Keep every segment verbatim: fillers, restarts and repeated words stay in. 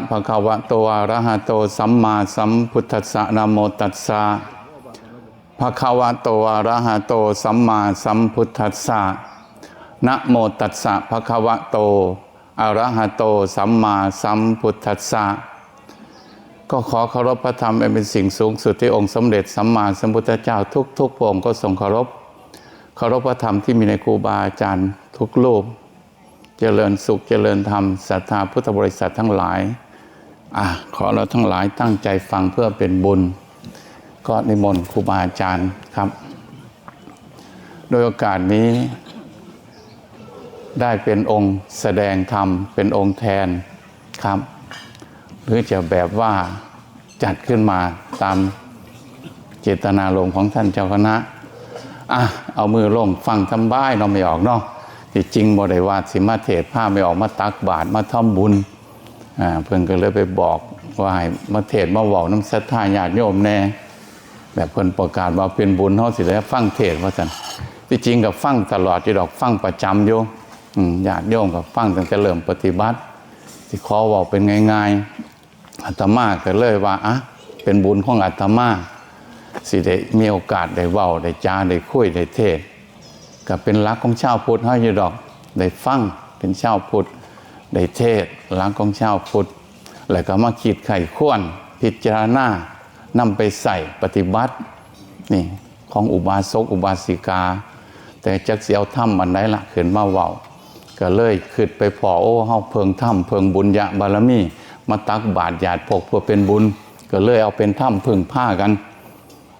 ภะคะวะโต อะระหะโต สัมมาสัมพุทธัสสะ นะโมตัสสะ ภะคะวะโต อะระหะโต สัมมาสัมพุทธัสสะ นะโมตัสสะ ภะคะวะโต อะระหะโต สัมมาสัมพุทธัสสะ ก็ขอเคารพพระธรรมอันเป็นสิ่งสูงสุดที่องค์สมเด็จสัมมาสัมพุทธเจ้าทุกๆพระองค์ก็ทรงเคารพ เคารพพระธรรมที่มีในครูบาอาจารย์ทุกรูป เจริญสุขเจริญธรรม ศรัทธาพุทธบริษัททั้งหลาย อ่ะ ขอเราทั้งหลายตั้งใจฟังเพื่อเป็นบุญ ก็นิมนต์ครูบาอาจารย์ครับ โดยโอกาสนี้ ได้เป็นองค์แสดงธรรมเป็นองค์แทนครับ หรือจะแบบว่าจัดขึ้นมาตามเจตนารมณ์ของท่านเจ้าคณะ อ่ะ เอามือลงฟังทำบายเนาะ แม่ออกเนาะ ที่จริงบ่ได้ว่าสิมาเทศน์ พาแม่ออกมาตักบาตรมาทำบุญ อ่า เพิ่นก็เลยไปบอกว่าให้มาเทศน์มาเว้านำศรัทธาญาติโยมแน่ แบบเพิ่นประกาศว่าเป็นบุญ เฮาสิได้ฟังเทศน์ว่าซั่น ที่จริงก็ฟังตลอดอยู่ดอก ฟังประจำอยู่ อืม ญาติโยมก็ฟังตั้งแต่เริ่มปฏิบัติ สิขอเว้าเป็นง่ายๆ อาตมาก็เลยว่า อ่ะ เป็นบุญของอาตมา สิได้มีโอกาสได้เว้า ได้จา ได้คุย ได้เทศน์ ก็เป็นหลักของชาวพุทธเฮาอยู่ดอก ได้ฟัง เป็นชาวพุทธ ได้เทศน์ หลักของชาวพุทธ แล้วก็มาคิดใคร่ครวญ พิจารณา นำไปใช้ปฏิบัติ นี่ ของอุบาสกอุบาสิกา แต่จักสิเอาธรรมอันใดละขึ้นมาเว้า ก็เลยคิดไปพ้อ โอ้ เฮาเพิ่งธรรม เพิ่งบุญญาบารมี มาตักบาตรญาติพกเพื่อเป็นบุญ ก็เลยเอาเป็นธรรมพึ่งพากัน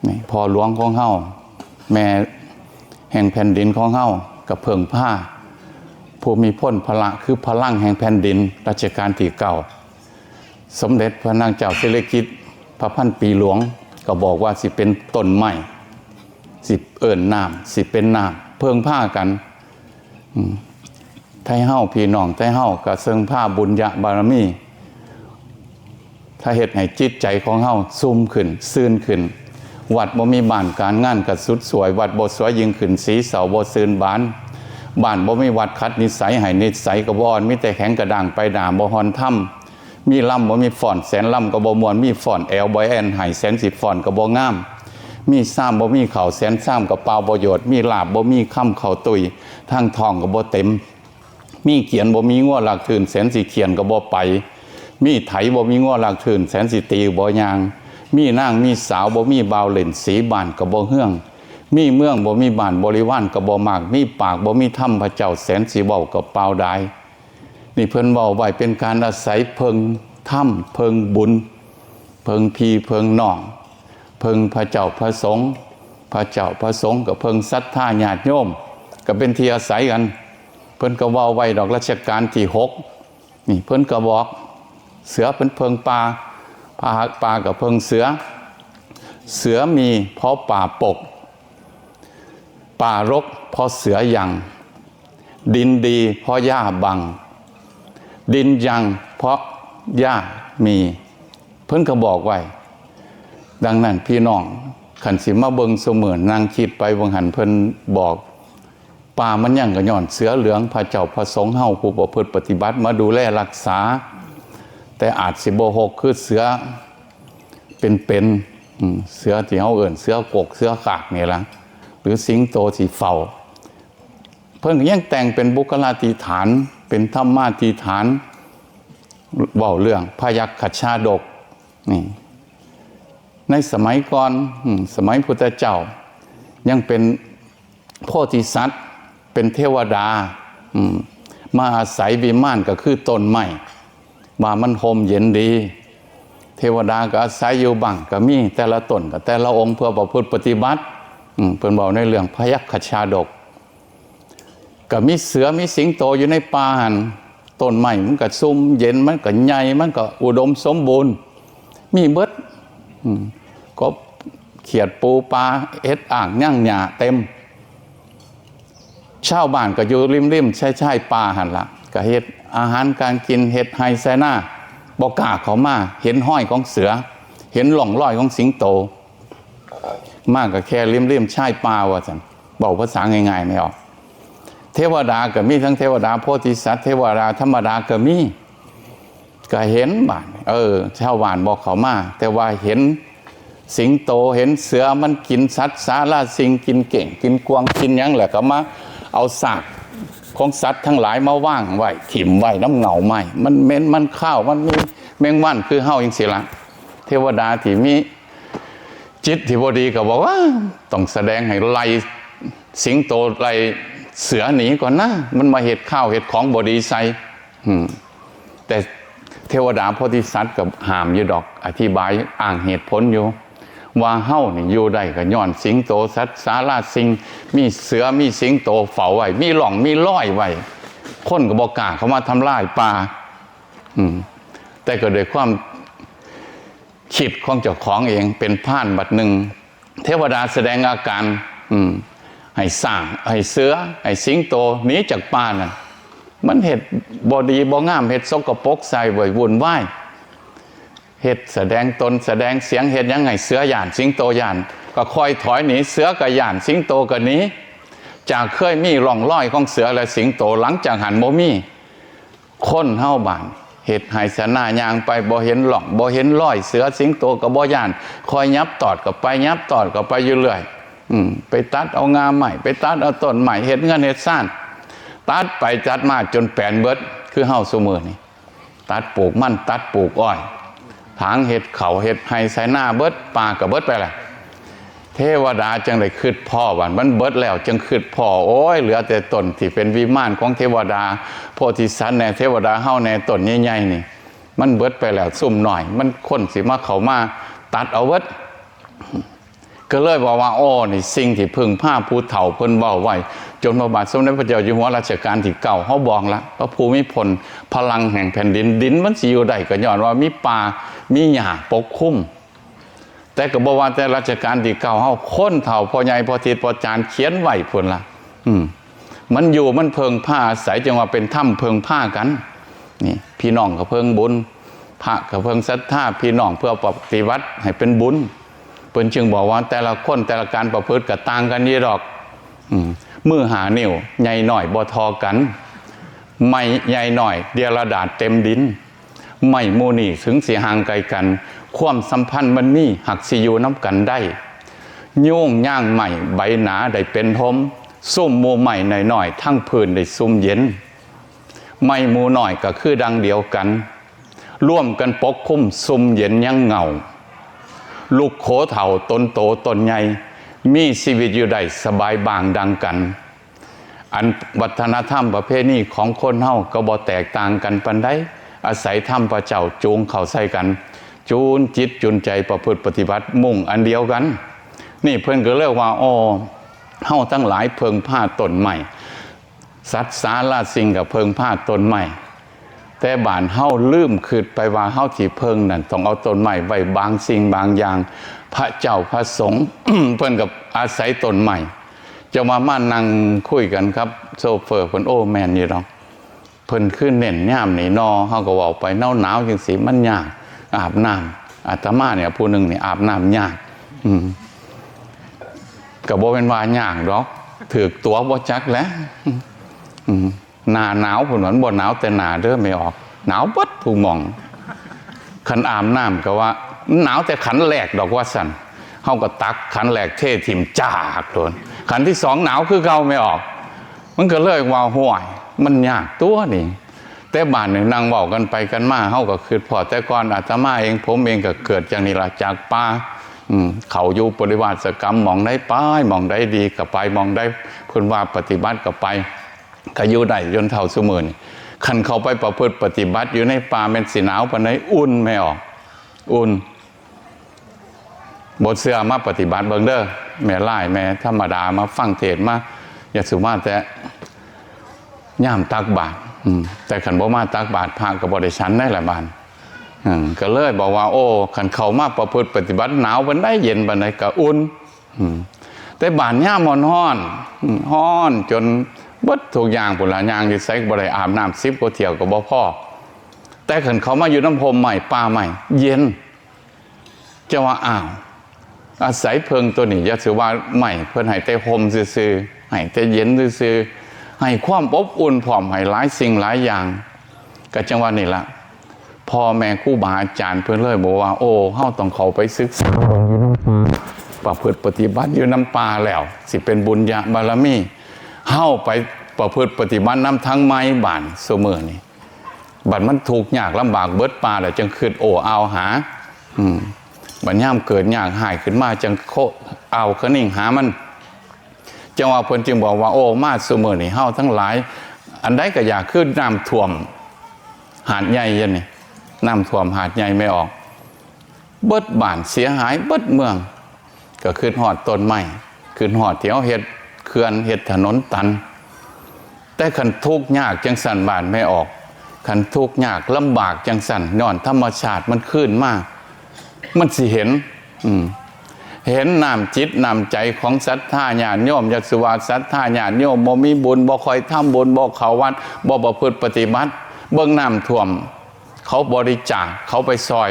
นี่ พ่อหลวงของเฮา แม่แห่งแผ่นดินของเฮา ก็เพิ่งพา ผู้มีพลพละ คือพลังแห่งแผ่นดิน รัชกาลที่เก้า สมเด็จพระนางเจ้าสิริกิติ์ พระพันปีหลวง ก็บอกว่าสิเป็นต้นไม้ สิเอิ้นน้ำ สิเป็นน้ำ เพิ่งพากัน อืม ไทเฮา พี่น้องไทเฮา ก็เซิ่งพาบุญญาบารมี ถ้าเฮ็ดให้จิตใจของเฮาซุ่มขึ้น ซื่นขึ้น วัดบ่มีบ้าน การงานก็สุดสวย วัดบ่สวยยิ่งขึ้นสี เศร้าบ่ซื่นบาน บ้านบ่มีวัดขัดนิสัย ให้นิสัยก็บ่อ่อน มีแต่แข็งกระด้างไปหน้า บ่ฮอนธรรม มีลำบ่มีฟ้อน แสนลำก็บ่ม่วน มีฟ้อนแอวบ่แอ่น ให้แสนสิฟ้อนก็บ่งาม มีซามบ่มีข้าว แสนซามก็เปล่าประโยชน์ มีลาบบ่มีคำ ข้าวตุ้ย ทางท้องก็บ่เต็ม มีเขียนบ่มีงัวลากทื่น แสนสิเขียนก็บ่ไป มีไถบ่มีงัวลากทื่น แสนสิตีบ่ย่าง มีนางมีสาวบ่มีบ่าวเล่น สีบ้านก็บ่เฮือง มีเมืองบ่มีบ้าน บริวารก็บ่มาก มีปากบ่มีธรรม พระเจ้าแสนสิเว้าก็เปล่าดาย นี่เพิ่นเว้าไว้เป็นการอาศัยเพิ่งธรรม เพิ่งบุญ เพิ่งพี่เพิ่งน้อง เพิ่งพระเจ้าพระสงฆ์ พระเจ้าพระสงฆ์ก็เพิ่งศรัทธาญาติโยม ก็เป็นที่อาศัยกัน เพิ่นก็เว้าไว้ดอก รัชกาลที่หก นี่เพิ่นก็บอก เสือเป็นเพิ่งป่า พาหากป่าก็เพิ่งเสือ เสือมีเพราะป่าปก ป่ารกเพราะเสือยัง ดินดีเพราะหญ้าบัง ดินยังเพราะหญ้ามี เพิ่นก็บอกไว้ ดังนั้นพี่น้อง คันสิมาเบิ่งซุมื้อ นั่งคิดไป เบิ่งหันเพิ่นบอก ป่ามันยังก็ย้อนเสือเหลือง พระเจ้าพระสงฆ์เฮาผู้ประพฤติปฏิบัติมาดูแลรักษา แต่อาจสิบ่ฮกคือเสือเป็นๆ อืม เสือที่เฮาเอิ้นเสือกก เสือคากนี่ล่ะ หรือสิงโตที่เฝ้า เพิ่นก็ยังแต่งเป็นบุคลาธิฐาน เป็นธรรมาธิฐาน เว้าเรื่องพยัคฆชาดก นี่ ในสมัยก่อน อืม สมัยพุทธเจ้า ยังเป็นโพธิสัตว์ เป็นเทวดา อืม มาอาศัยวิมานก็คือต้นไม้ ว่ามันห่มเย็นดี เทวดาก็อาศัยอยู่บ้างก็มี แต่ละตนก็แต่ละองค์ เพื่อประพฤติปฏิบัติ อืม เพิ่นเว้าในเรื่องพยัคฆชาดก ก็มีเสือมีสิงโตอยู่ในป่าหั่น ต้นไม้มันก็ซุ่มเย็น มันก็ใหญ่ มันก็อุดมสมบูรณ์ มีเบิด อืม กบเขียดปูปลา เห็ดอ่างหยังหญ้าเต็ม ชาวบ้านก็อยู่ริมๆ ชายๆ ป่าหั่นล่ะ ก็เฮ็ดอาหารการกิน เฮ็ดไร่ไถนา บ่กล้าเข้ามา เห็นฮอยของเสือ เห็นร่องรอยของสิงโต มาก็แค่ริมๆ ชายป่าว่าซั่น เว้าภาษาง่ายๆ แม่ออก เทวดาก็มี ทั้งเทวดาโพธิสัตว์ เทวดาธรรมดาก็มี ก็เห็นบ้าน เออ ชาวบ้านบอกเขามา แต่ว่าเห็นสิงโต เห็นเสือ มันกินสัตว์สาราสิ่ง กินเก้ง กินกวาง กินหยังแหละ ก็มาเอาซากของสัตว์ทั้งหลายมาวางไว้ ถิ่มไว้น้ำเหงาไม้ มันเหม็น มันคาว มันมีแมงวันคือเฮาจังซี้ละ เทวดาที่มีจิตที่บ่ดีก็บอกว่า ต้องแสดงให้ไล่สิงโตไล่เสือหนีก่อนนะ มันมาเฮ็ดข้าวเฮ็ดของบ่ดีใส่ อืม แต่เทวดาโพธิสัตว์ก็ห้ามอยู่ดอก อธิบายอ้างเหตุผลอยู่ ว่าเฮานี่อยู่ได้ก็ย้อนสิงโต สัตว์สาราสิ่ง มีเสือมีสิงโตเฝ้าไว้ มีร่องมีรอยไว้ คนก็บ่กล้าเข้ามาทำลายป่า อืม แต่ก็ด้วยความคิดของเจ้าของเอง เป็นพรานบัดหนึ่ง เทวดาแสดงอาการ อืม ให้ช้าง ให้เสือ ให้สิงโตหนีจากป่าน่ะ มันเฮ็ดบ่ดีบ่งาม เฮ็ดสกปรกใส่ไว้ วุ่นวาย เฮ็ดแสดงตนแสดงเสียง เฮ็ดหยังให้เสือย้าน สิงโตย้าน ก็ค่อยถอยหนี เสือก็ย้าน สิงโตก็หนี จากเคยมีร่องรอยของเสือและสิงโต หลังจากหั้นบ่มี คนเฮาบ้าน เฮ็ดไฮ่ไถนาย่างไป บ่เห็นร่อง บ่เห็นรอยเสือ สิงโตก็บ่ย้าน ค่อยยับตอดเข้าไป ยับตอดเข้าไปอยู่เรื่อย อืม ไปตัดเอาง่าไม้ ไปตัดเอาต้นไม้ เฮ็ดเฮือนเฮ็ดซาน ตัดไปตัดมาจนแปนเบิด คือเฮาซุมื้อนี้ ตัดปลูกมัน ตัดปลูกอ้อย ถางเฮ็ดข้าว เฮ็ดไฮ่ไถนาเบิด ป่าก็เบิดไปละ เทวดาจังได้คิดพ้อ ว่ามันเบิดแล้ว จังคิดพ้อ โอ้ย เหลือแต่ต้นที่เป็นวิมานของเทวดา โพธิสัตว์แน่ เทวดาเฮาแน่ ต้นใหญ่ๆนี่ มันเบิดไปแล้ว ซุมน้อย มันคนสิมาเข้ามาตัดเอาเบิด ก็เลยบอกว่า โอ้ นี่สิ่งที่พึ่งพาผู้เฒ่าเพิ่นเว้าไว้ จนพระบาทสมเด็จพระเจ้าอยู่หัวรัชกาลที่เก้า เฮาบอกละ พระภูมิพล พลังแห่งแผ่นดิน ดินมันสิอยู่ได้ก็ย้อนว่ามีป่า มีหญ้าปกคลุม แต่ก็บ่ว่าแต่รัชกาลที่เก้าเฮา คนเฒ่าพ่อใหญ่พ่อทิดพ่อจานเขียนไว้พุ้นละ อืม มันอยู่ มันเพิ่งพาอาศัย จังว่าเป็นถ้ำเพิ่งพากัน นี่ พี่น้องก็เพิ่งบุญ พระก็เพิ่งศรัทธา พี่น้องเพื่อปฏิบัติให้เป็นบุญ เพิ่นจึงบอกว่าแต่ละคนแต่ละการประพฤติก็ต่างกันอยู่ดอก อืม มือห้านิ้ว ใหญ่น้อยบ่เท่ากัน ไม้ใหญ่น้อย เดียระดาษเต็มดิน ไม้หมู่นี้ถึงสิห่างไกลกัน ความสัมพันธ์มันมี หากสิอยู่นำกันได้ โยงย่างไม้ใบหนาได้เป็นโฮม ซุมหมู่ไม้น้อยๆ ทั้งพื้นได้ซุมเย็น ไม้หมู่น้อยก็คือดังเดียวกัน ร่วมกันปกคลุมซุมเย็นยังเหงา ลูกโขเฒ่าตนโตตนใหญ่ มีชีวิตอยู่ได้สบายบางดังกัน อันวัฒนธรรมประเพณีของคนเฮาก็บ่แตกต่างกันปานใด อาศัยธรรมพระเจ้าจูงเข้าใส่กัน จูนจิตจูนใจประพฤติปฏิบัติมุ่งอันเดียวกัน นี่เพิ่นก็เรียกว่า อ้อ เฮาทั้งหลายเพิ่งพาต้นไม้ สัตว์สาราสิ่งก็เพิ่งพาต้นไม้ แต่บ้านเฮาลืมคิดไปว่าเฮาสิเพิ่งนั่นต้องเอาต้นไม้ไว้บางสิ่งบางอย่าง พระเจ้าพระสงฆ์ เพิ่นก็อาศัยต้นไม้ จะมามานั่งคุยกันครับ โชเฟอร์เพิ่น โอ้ แม่นอยู่ดอก เพิ่นคือเน้นยามนี้นอ เฮาก็เว้าไป หนาวๆจังซี่มันยาก อาบน้ำ อาตมาเนี่ยผู้หนึ่งนี่อาบน้ำยาก อืม ก็บ่แม่นว่ายากดอก ถืกตั๋วบ่จักแหละ อืม หน้าหนาวพุ้น มันบ่หนาวแต่หน้าเด้อ แม่ออก หนาวเบิดทุกหม่อง คันอาบน้ำก็ว่า หนาวแต่ขันแรกดอก ว่าซั่น เฮาก็ตักขันแรกเทถิ่ม จากโดน ขันที่สองหนาวคือเก่า แม่ออก มันก็เลยว่า ห้วย มันยากตัวนี่ แต่บ้านนี่นั่งเว้ากันไปกันมา เฮาก็คิดพ้อ แต่ก่อนอาตมาเอง ผมเองก็เกิดจังนี้ล่ะ จากป่า อืม เข้าอยู่ปริวาสกรรม หม่องใดไป หม่องใดดีก็ไป หม่องใดเพิ่นว่าปฏิบัติก็ไป ก็อยู่ได้จนเฒ่าซุมื้อนี้ คันเข้าไปประพฤติปฏิบัติอยู่ในป่า แม่นสิหนาวปานใด อุ่น แม่ออก อุ่น บ่เชื่อมาปฏิบัติเบิ่งเด้อ แม่หลาย แม่ธรรมดามาฟังเทศน์มา อย่าสุมาแต่ยามตักบาตร อืม แต่คันบ่มาตักบาตร พระก็บ่ได้ฉันได้ละบาด อืม ก็เลยบอกว่า โอ้ คันเข้ามาประพฤติปฏิบัติ หนาวปานใด เย็นปานใดก็อุ่น อืม แต่บาดยามฮ้อนๆ อืม ฮ้อนจนเบิดทุกอย่างพุ้นละ ย่างอยู่ไสก็บ่ได้ อาบน้ำสิบกว่าเที่ยวก็บ่พอ แต่คันเข้ามาอยู่นำฮ่มไม้ป่าไม้ เย็น จะว่า อ้าว อาศัยเพิ่งตัวนี้ อย่าสิว่าไม้ เพิ่นให้แต่ฮ่มซื่อๆ ให้แต่เย็นซื่อๆ ให้ความอบอุ่นพร้อม ให้หลายสิ่งหลายอย่าง ก็จังว่านี่ละ พ่อแม่ครูบาอาจารย์เพิ่นเลยบอกว่า โอ้ เฮาต้องเข้าไปศึกษาเบิ่งอยู่นำป่า ประพฤติปฏิบัติอยู่นำป่าแล้ว สิเป็นบุญญาบารมี เฮาไปประพฤติปฏิบัตินำทางใหม่ บาดซุมื้อนี้ บัดมันทุกข์ยากลำบากเบิดป่าแล้ว จังคิดโอ้อาวหา อืม บัดยามเกิดยากฮ้ายขึ้นมา จังโค อาวคะนิ่งหามัน จังว่าเพิ่นจึงบอกว่า โอ้ มาซุมื้อนี้เฮาทั้งหลาย อันใดก็อยาก คือน้ำท่วมหาดใหญ่เดี๋ยวนี้ น้ำท่วมหาดใหญ่แม่ออก เบิดบ้านเสียหายเบิดเมือง ก็คิดฮอดต้นไม้ คิดฮอดที่เฮาเฮ็ดเขื่อน เฮ็ดถนนตัน แต่คันทุกข์ยากจังซั่น บาดแม่ออก คันทุกข์ยากลำบากจังซั่น ย้อนธรรมชาติมันคืนมา มันสิเห็น อืม เห็นน้ำจิตน้ำใจของศรัทธาญาติโยม อย่าสิว่าศรัทธาญาติโยมบ่มีบุญ บ่ค่อยทำบุญ บ่เข้าวัด บ่ประพฤติปฏิบัติ เบิ่งน้ำท่วม เขาบริจาค เขาไปซอย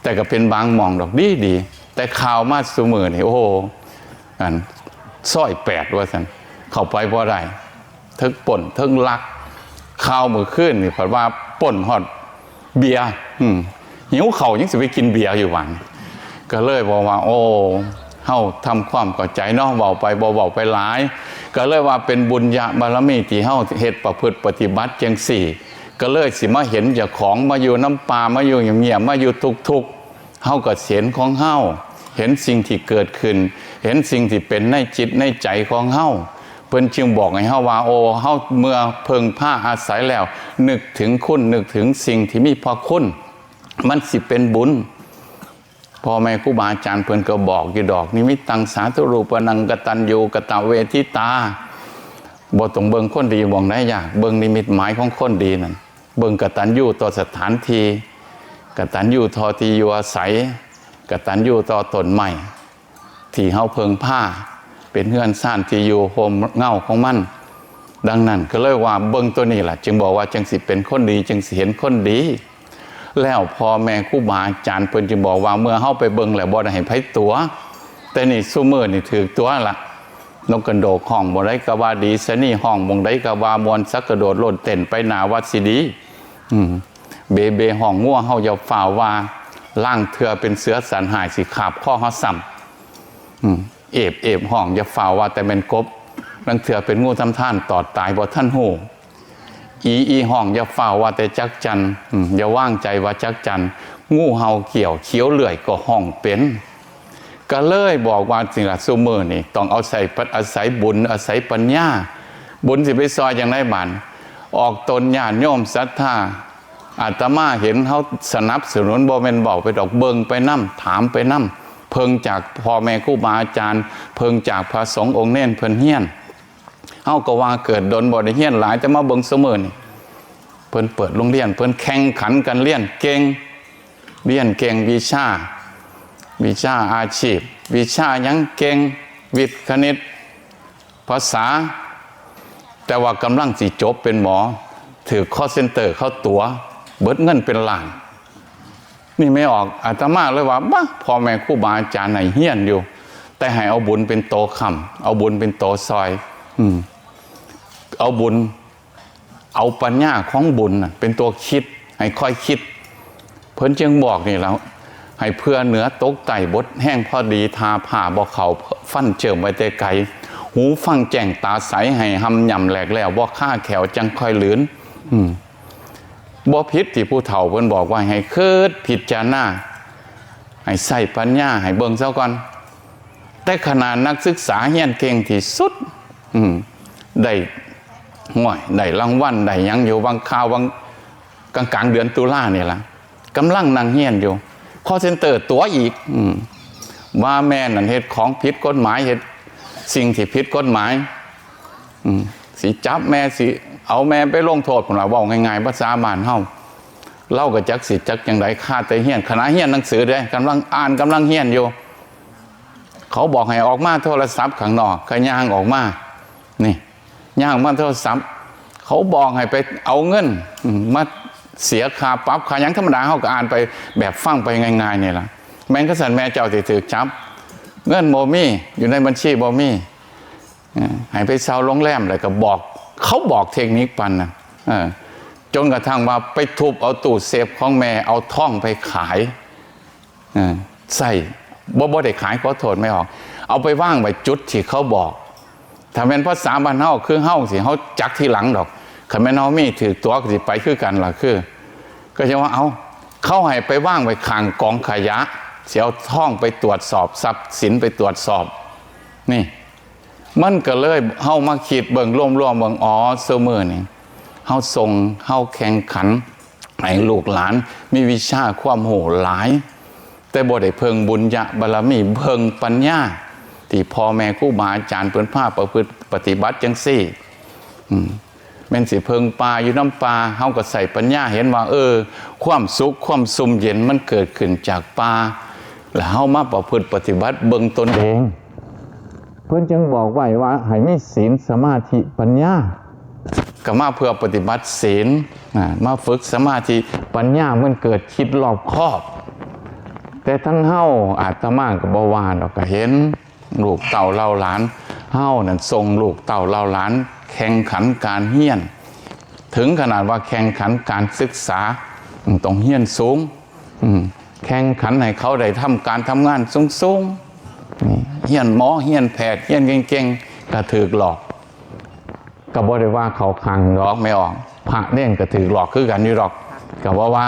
แต่ก็เป็นบางหม่องดอก ดีดี แต่ข่าวมาซุมื้อนี่ โอ้โห อัน ซอยแปด ว่าซั่น เข้าไปบ่ได้ เทิงปล้น เทิงลัก ข่าวมื้อคืนนี่ เพิ่นว่าปล้นฮอดเบียร์ อืม หิวข้าวยังสิไปกินเบียร์อยู่หวาน ก็เลยบอกว่า โอ้ เฮาทำความเข้าใจเนาะ เว้าไปบ่เว้าไปหลาย ก็เลยว่าเป็นบุญญาบารมีที่เฮาเฮ็ดประพฤติปฏิบัติจังซี่ ก็เลยสิมาเห็นเจ้าของ มาอยู่นำป่า มาอยู่เงียบๆ มาอยู่ทุกข์ๆ เฮาก็เห็นของเฮา เห็นสิ่งที่เกิดขึ้น เห็นสิ่งที่เป็นในจิตในใจของเฮา เพิ่นจึงบอกให้เฮาว่า โอ้ เฮาเมื่อเพิ่งพาอาศัยแล้ว นึกถึงคุณ นึกถึงสิ่งที่มีพระคุณ มันสิเป็นบุญ พ่อแม่ครูบาอาจารย์เพิ่นก็บอกอยู่ดอก นิมิตตังสาธุรูปนังกตัญญูกตเวทิตา บ่ต้องเบิ่งคนดีหม่องใดยาก เบิ่งนิมิตหมายของคนดีนั่น เบิ่งกตัญญูต่อสถานที่ กตัญญูต่อที่อยู่อาศัย กตัญญูต่อต้นไม้ ที่เฮาเพิ่งพา เป็นเฮือนซ่านที่อยู่โฮมเงาของมัน ดังนั้นก็เลยว่าเบิ่งตัวนี้ล่ะ จึงบอกว่าจังสิเป็นคนดี จังสิเห็นคนดี แล้วพ่อแม่ครูบาอาจารย์เพิ่นจึงบอกว่า เมื่อเฮาไปเบิ่งแล้วบ่ได้ให้ไผตั๋ว แต่นี่ซุมื้อนี่ถืกตั๋วละ นกกระโดกฮ้องหม่องใดก็ว่าดี สะนีฮ้องหม่องใดก็ว่าม่วน สักกระโดดโลดเต้นไปหน้าวัดสิดี อืม เบเบฮ้องงัวเฮาอย่าฟ้าวว่า ลางเทื่อเป็นเสือสันฮ้ายสิคาบคอเฮาซ้ำ อืม เอบเอบฮ้องอย่าฟ้าวว่าแต่แม่นกบ ลางเทื่อเป็นงูทำทานตอดตายบ่ทันฮู้ อีอีฮ้องอย่าฟ้าวว่าแต่จักจั่น อืม อย่าวางใจว่าจักจั่น งูเห่าเขี้ยวเขียวเลื่อยก็ฮ้องเป็น ก็เลยบอกว่านี่ล่ะ ซุมื้อนี่ต้องเอาใส่ อาศัยบุญ อาศัยปัญญา บุญสิไปซอยจั่งใดบาด ออกตนญาติโยมศรัทธา อาตมาเห็นเฮาสนับสนุน บ่แม่นเว้าไปดอก เบิ่งไปนำ ถามไปนำ เพิ่งจากพ่อแม่ครูบาอาจารย์ เพิ่งจากพระสงฆ์องค์เณรเพิ่นเฮียน เฮาก็ว่าเกิดดนบ่ได้เฮียนหลาย แต่มาเบิ่งซุมื้อนี่ เพิ่นเปิดโรงเรียน เพิ่นแข่งขันกันเรียนเก่ง เรียนเก่งวิชา วิชาอาชีพ วิชาหยังเก่ง วิทย์คณิต ภาษา แต่ว่ากำลังสิจบเป็นหมอ ถืก call center เขาตั๋ว เบิดเงินเป็นล้าน นี่แม่ออก อาตมาเลยว่า บ้า พ่อแม่ครูบาอาจารย์ให้เฮียนอยู่ แต่ให้เอาบุญเป็นโตค้ำ เอาบุญเป็นโตซอย อืม เอาบุญ เอาปัญญาของบุญน่ะเป็นตัวคิด ให้ค่อยคิด เพิ่นจึงบอกนี่แหละ ให้เผื่อเหนือตกใต้ บดแฮงพอดี ถ้าผ่าบ่เข้า ฟันเจิมไว้แต่ไกล หูฟังแจ้งตาใส ให้หำย่ำแหลกแล้ว บ่คาแขวจั่งค่อยหลืน อืม บ่ผิดที่ผู้เฒ่าเพิ่นบอกว่าให้คิดพิจารณา ให้ใช้ปัญญา ให้เบิ่งซะก่อน แต่ขนาดนักศึกษาเฮียนเก่งที่สุด อืม ได้ ห้วย ได้รางวัล ได้หยังอยู่ บางคราว บางกลางๆ เดือนตุลานี่ล่ะ กำลังนั่งเฮียนอยู่ call center ตั๋วอีก อืม ว่าแม่นั่นเฮ็ดของผิดกฎหมาย เฮ็ดสิ่งที่ผิดกฎหมาย อืม สิจับแม่ สิเอาแม่ไปลงโทษ พุ่นล่ะ เว้าง่ายๆ ภาษาบ้านเฮา ลาวก็จักสิจักจั่งใด คาแต่เฮียน ขณะเฮียนหนังสือเด้ กำลังอ่าน กำลังเฮียนอยู่ เขาบอกให้ออกมาโทรศัพท์ข้างนอก ก็ย่างออกมา นี่ ย่างมาโทรศัพท์ เขาบอกให้ไปเอาเงิน อืม มาเสียค่าปรับ ค่าหยัง ธรรมดา เฮาก็อ่านไปแบบฟังไปง่ายๆ นี่ล่ะ แม่นคันซั่นแม่เจ้าสิถืกจับ เงินบ่มี อยู่ในบัญชีบ่มี เออ ให้ไปเช่าโรงแรม แล้วก็บอก เขาบอกเทคนิคปานน่ะ เออ โจ จนกระทั่งว่าไปทุบเอาตู้เซฟของแม่ เอาทองไปขาย เออ ใส่ บ่ บ่ได้ขาย ขอโทษ แม่ออก เอาไปวางไว้จุดที่เขาบอก ถ้าแม่นภาษาบ้านเฮา คือเฮาสิ เฮาจักทีหลังดอก คันแม่นเฮามีถืกตั๋วก็สิไปคือกันล่ะ คือ ก็จะว่า เอ้า เขาให้ไปวางไว้ข้างกองขยะ สิเอาทองไปตรวจสอบ ทรัพย์สินไปตรวจสอบ นี่ มันก็เลย เฮามาคิดเบิ่ง รวมๆเบิ่ง อ๋อ ซุมื้อนี่ เฮาส่ง เฮาแข่งขัน ให้ลูกหลานมีวิชาความรู้หลาย แต่บ่ได้เพิ่งบุญญาบารมี เพิ่งปัญญา ที่พ่อแม่ครูบาอาจารย์เพิ่นพาประพฤติปฏิบัติจังซี่ อืม แม่นสิเพิ่งป่าอยู่นำป่า เฮาก็ใส่ปัญญาเห็นว่า เออ ความสุขความซุ่มเย็นมันเกิดขึ้นจากป่า แล้วเฮามาประพฤติปฏิบัติเบิ่งตนเอง เพิ่นจึงบอกไว้ว่าให้มีศีล สมาธิ ปัญญา ก็มาเพื่อปฏิบัติศีล อ่า มาฝึกสมาธิ ปัญญามันเกิดคิดรอบคอบ แต่ทั้งเฮา อาตมาก็บ่ว่าดอก ก็เห็นลูกเต้าเหล่าหลานเฮานั่น ส่งลูกเต้าเหล่าหลานแข่งขันการเฮียน ถึงขนาดว่าแข่งขันการศึกษา อืม ต้องเฮียนสูง อืม แข่งขันให้เขาได้ทำการทำงานสูงๆ นี่ เฮียนหมอ เฮียนแพทย์ เฮียนเก่งๆ ก็ถืกหลอก ก็บ่ได้ว่าเข้าข้างดอก แม่ออก พระเนนก็ถืกหลอกคือกันอยู่ดอก ก็บ่ว่า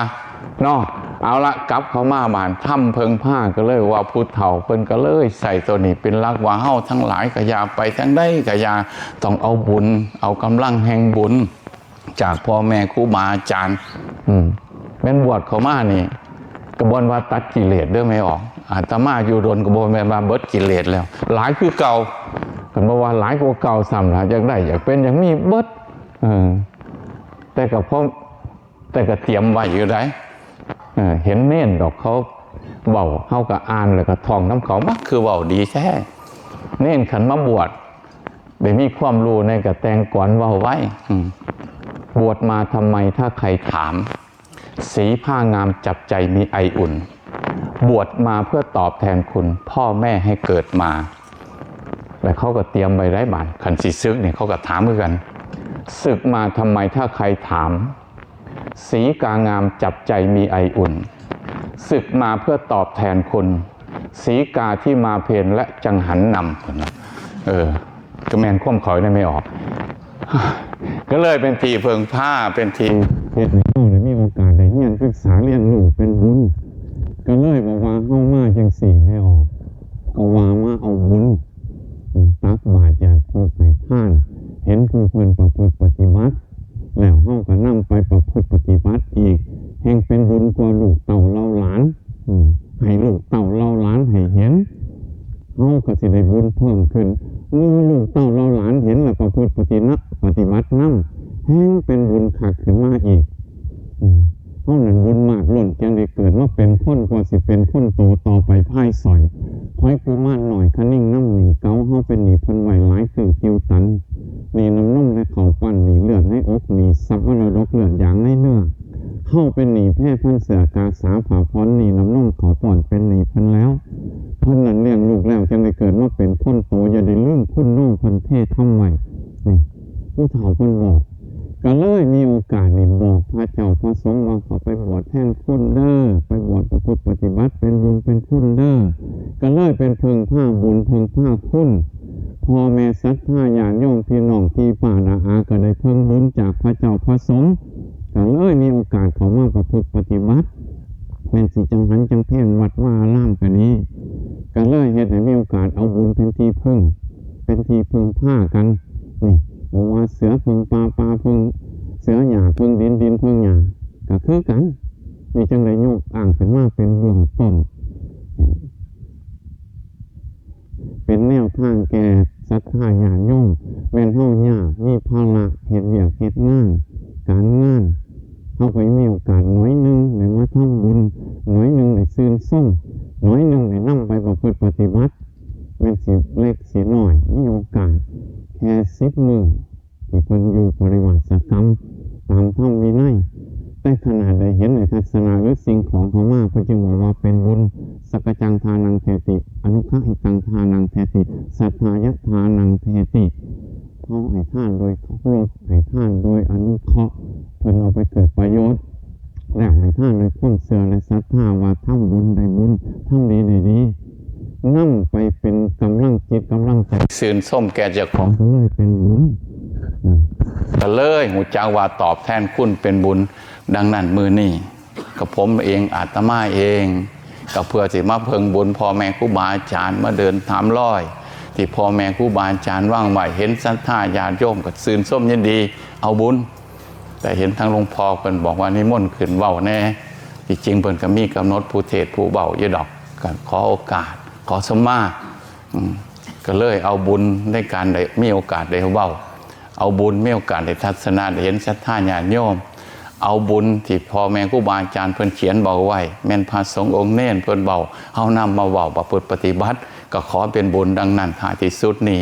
เนาะ เอาละ กลับเข้ามาบ้าน ธรรมเพิ่งพา ก็เลยว่าผู้เฒ่าเพิ่นก็เลยใส่ตัวนี้เป็นหลัก ว่าเฮาทั้งหลายก็อย่าไปทางใดก็อย่า ต้องเอาบุญ เอากำลังแห่งบุญ จากพ่อแม่ครูบาอาจารย์ อืม แม่นบวชเข้ามานี่ ก็บ่นว่าตัดกิเลสเด้อ แม่ออก อาตมาอยู่ดนก็บ่แม่นว่าเบิดกิเลสแล้ว หลายคือเก่า คันบ่ว่าหลายกว่าเก่าซ้ำล่ะ อยากได้ อยากเป็น อยากมีเบิด เออ แต่ก็พอ แต่ก็เตรียมไว้อยู่ได้ เออ เห็นเนนดอกเขาเว้า เฮาก็อ่านแล้วก็ท่องนำเขา มันคือเว้าดีแท้ เนนคันมาบวช ได้มีความรู้ในกระแต่งกลอนเว้าไว้ อืม บวชมาทำไมถ้าใครถาม สีผ้างามจับใจมีไออุ่น บวชมาเพื่อตอบแทนคุณ พ่อแม่ให้เกิดมา แล้วเขาก็เตรียมไว้ได้บาด คันสิศึกนี่เขาก็ถามคือกัน ศึกมาทำไมถ้าใครถาม สีกางามจับใจมีไออุ่น ศึกมาเพื่อตอบแทนคุณ สีกาที่มาเพลและจังหันนำ เออ ก็แม่นความเขาได้ แม่ออก ก็เลยเป็นที่เพิ่งพา เป็นที่เฮ็ดให้เฮาได้มีโอกาสได้เรียนศึกษาเรียนรู้เป็นบุญ ก็เลยบอกว่าเฮามาจังซี่ แม่ออก ก็ว่ามาเอาบุญ ตักบาตรแจกผู้ให้ทาน เห็นผู้เพิ่นประพฤติปฏิบัติ แล้วเฮาก็นำไปประพฤติปฏิบัติอีก แฮ่งเป็นบุญกว่าลูกเต้าเหล่าหลาน อืม ให้ลูกเต้าเหล่าหลานให้เห็น เฮาก็สิได้บุญเพิ่มขึ้น เมื่อลูกเต้าเหล่าหลานเห็นแล้วประพฤติปฏินะ ปฏิบัตินำ แฮ่งเป็นบุญคักขึ้นมาอีก อืม เฮานั้นบุญมากล้น จั่งได้เกิดมาเป็นคน กว่าสิเป็นคนโตต่อไปภายซ้อย หอยกุมารน้อยคะนิงนำหนี้เก่า เฮาเป็นหนี้เพิ่นไว้หลายคือติวตัน หนี้น้ำนมและข้าวปั้น หนี้เลือดในอก หนี้ทรัพย์มรดกเลือดยางในเลือด เฮาเป็นหนี้แพร่พันเสื้อกาสาผ้าผ่อน หนี้น้ำนมข้าวป้อนเป็นหนี้เพิ่นแล้ว เพิ่นนั้นเลี้ยงลูกแล้วจั่งได้เกิดมาเป็นคนโต อย่าได้ลืมคุณโนเพิ่นเททำไว้ นี่ ผู้เฒ่าเพิ่นบอก ก็เลยมีโอกาสนี่บอกพระเจ้าพระสงฆ์ว่า เขาไปบวชแทนคุณเด้อ ไปบวชประพฤติปฏิบัติเป็นบุญเป็นคุณเด้อ ก็เลยเป็นเพิ่งพาบุญเพิ่งพาคุณ พ่อแม่ศรัทธาญาติโยมพี่น้องพี่ป้าน้าอาก็ได้เพิ่งบุญจากพระเจ้าพระสงฆ์ ก็เลยมีโอกาสเข้ามาประพฤติปฏิบัติ แม่นสิจังหันจังเพลวัดวาอารามก็ดี ก็เลยเฮ็ดให้มีโอกาสเอาบุญเป็นที่พึ่ง เป็นที่พึ่งพากัน นี่ บ่ว่าเสือพึ่งป่า ป่าพึ่งเสือ หญ้าพึ่งดิน ดินพึ่งหญ้า ก็คือกัน นี่จั่งได้ยกอ้างขึ้นมาเป็นเบื้องต้น เป็นแนวทางแก่ศรัทธาญาติโยม แม่นเฮายากมีภาระเฮ็ดเวียกเฮ็ดงาน การงาน เฮาก็ยังมีโอกาสหน่อยหนึ่งได้มาทำบุญ หน่อยหนึ่งได้ชื่นชม หน่อยหนึ่งได้นำไปประพฤติปฏิบัติ แม่นสิเล็กสิน้อย มีโอกาสแค่สิบมื้อ ที่เพิ่นอยู่ปริวาสกรรม ตามธรรมวินัย แต่ขนาดได้เห็นในทัศนะหรือสิ่งของเข้ามา เพิ่นจึงบอกว่าเป็นบุญ สักกะจังทานังเทติ อนุคหิตังทานังเทติ สัทธายะทานังเทติ เขาให้ทานโดยเคารพ ให้ทานโดยอนุเคราะห์ เพิ่นเอาไปเกิด แล้วให้ทานด้วยความเชื่อและศรัทธาว่าทำบุญได้บุญ ทำดีได้ดี นำไปเป็นกำลังจิตกำลังใจ ซื่นชมแก่เจ้าของ ก็เลยเป็นบุญ อืม ก็เลยรู้จักว่าตอบแทนคุณเป็นบุญ ดังนั้นมื้อนี้ กับผมเองอาตมาเอง ก็เพื่อสิมาเพิ่งบุญพ่อแม่ครูบาอาจารย์ มาเดินตามรอย ที่พ่อแม่ครูบาอาจารย์วางไว้ เห็นศรัทธาญาติโยมก็ชื่นชมยินดี เอาบุญ แต่เห็นทางหลวงพ่อเพิ่นบอกว่านิมนต์ขึ้นเว้าแหน่ ที่จริงเพิ่นก็มีกำหนดผู้เทศน์ผู้เว้าอยู่ดอก ก็ขอโอกาส ขอสมมา อืม ก็เลยเอาบุญในการได้มีโอกาสได้เว้า เอาบุญมีโอกาสได้ทัศนะ ได้เห็นศรัทธาญาติโยม เอาบุญที่พ่อแม่ครูบาอาจารย์เพิ่นเขียนเว้าไว้ แม่นพระสงฆ์องค์เณรเพิ่นเว้า เฮานำมาเว้าประพฤติปฏิบัติ ก็ขอเป็นบุญดังนั้น ท้ายที่สุดนี้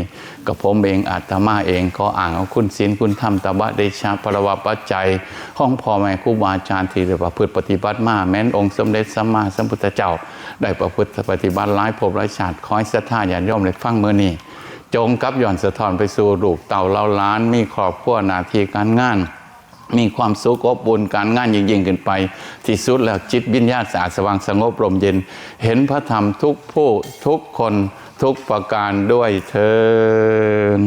กับผมเองอาตมาเองขออ้างเอาคุณศีลคุณธรรม ตบะเดชะพลวะปัจจัย ของพ่อแม่ครูบาอาจารย์ที่ได้ประพฤติปฏิบัติมา แม้นองค์สมเด็จสัมมาสัมพุทธเจ้า ได้ประพฤติปฏิบัติหลายภพหลายชาติ ขอให้ศรัทธาญาติโยมได้ฟังมื้อนี้ จงกลับย้อนสะท้อนไปสู่ลูกเต้าเหล่าหลาน มีครอบครัวหน้าที่การงาน มีความสุขอบอุ่น การงานยิ่งๆขึ้นไป ที่สุดแล้วจิตวิญญาณสะอาดสว่างสงบร่มเย็น เห็นพระธรรมทุกผู้ทุกคนทุกประการด้วยเทอญ